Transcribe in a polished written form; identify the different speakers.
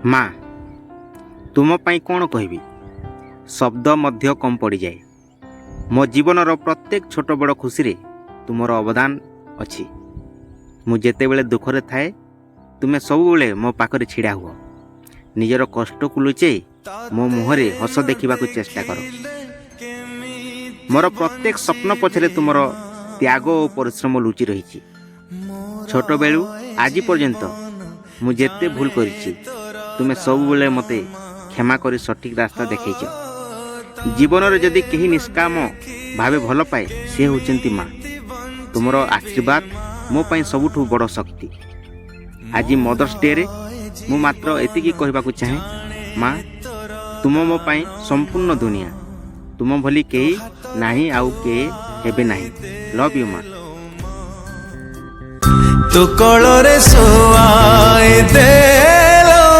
Speaker 1: ମା, ତୁମ ପାଇଁ କ'ଣ କହିବି, ଶବ୍ଦ ମଧ୍ୟ କମ୍ ପଡ଼ିଯାଏ। ମୋ ଜୀବନର ପ୍ରତ୍ୟେକ ଛୋଟ ବଡ଼ ଖୁସିରେ ତୁମର ଅବଦାନ ଅଛି। ମୁଁ ଯେତେବେଳେ ଦୁଃଖରେ ଥାଏ, ତୁମେ ସବୁବେଳେ ମୋ ପାଖରେ ଛିଡ଼ା ହୁଅ। ନିଜର କଷ୍ଟକୁ ଲୁଚେଇ ମୋ ମୁହଁରେ ହସ ଦେଖିବାକୁ ଚେଷ୍ଟା କର। ମୋର ପ୍ରତ୍ୟେକ ସ୍ୱପ୍ନ ପଛରେ ତୁମର ତ୍ୟାଗ ଓ ପରିଶ୍ରମ ଲୁଚି ରହିଛି। ଛୋଟବେଳୁ ଆଜି ପର୍ଯ୍ୟନ୍ତ ମୁଁ ଯେତେ ଭୁଲ କରିଛି, ତୁମେ ସବୁବେଳେ ମୋତେ କ୍ଷମା କରି ସଠିକ୍ ରାସ୍ତା ଦେଖେଇଛ। ଜୀବନରେ ଯଦି କେହି ନିଷ୍କାମ ଭାବେ ଭଲ ପାଏ, ସେ ହେଉଛନ୍ତି ମା। ତୁମର ଆଶୀର୍ବାଦ ମୋ ପାଇଁ ସବୁଠୁ ବଡ଼ ଶକ୍ତି। ଆଜି ମଦର୍ସ ଡେରେ ମୁଁ ମାତ୍ର ଏତିକି କହିବାକୁ ଚାହେଁ, ମା, ତୁମ ମୋ ପାଇଁ ସମ୍ପୂର୍ଣ୍ଣ ଦୁନିଆ। ତୁମ ଭଳି କେହି ନାହିଁ ଆଉ କେହି ହେବେ ନାହିଁ। ଲଭ୍ you ମା।
Speaker 2: ତୁ କୋଳରେ ଶୁଆଇ ଦେ।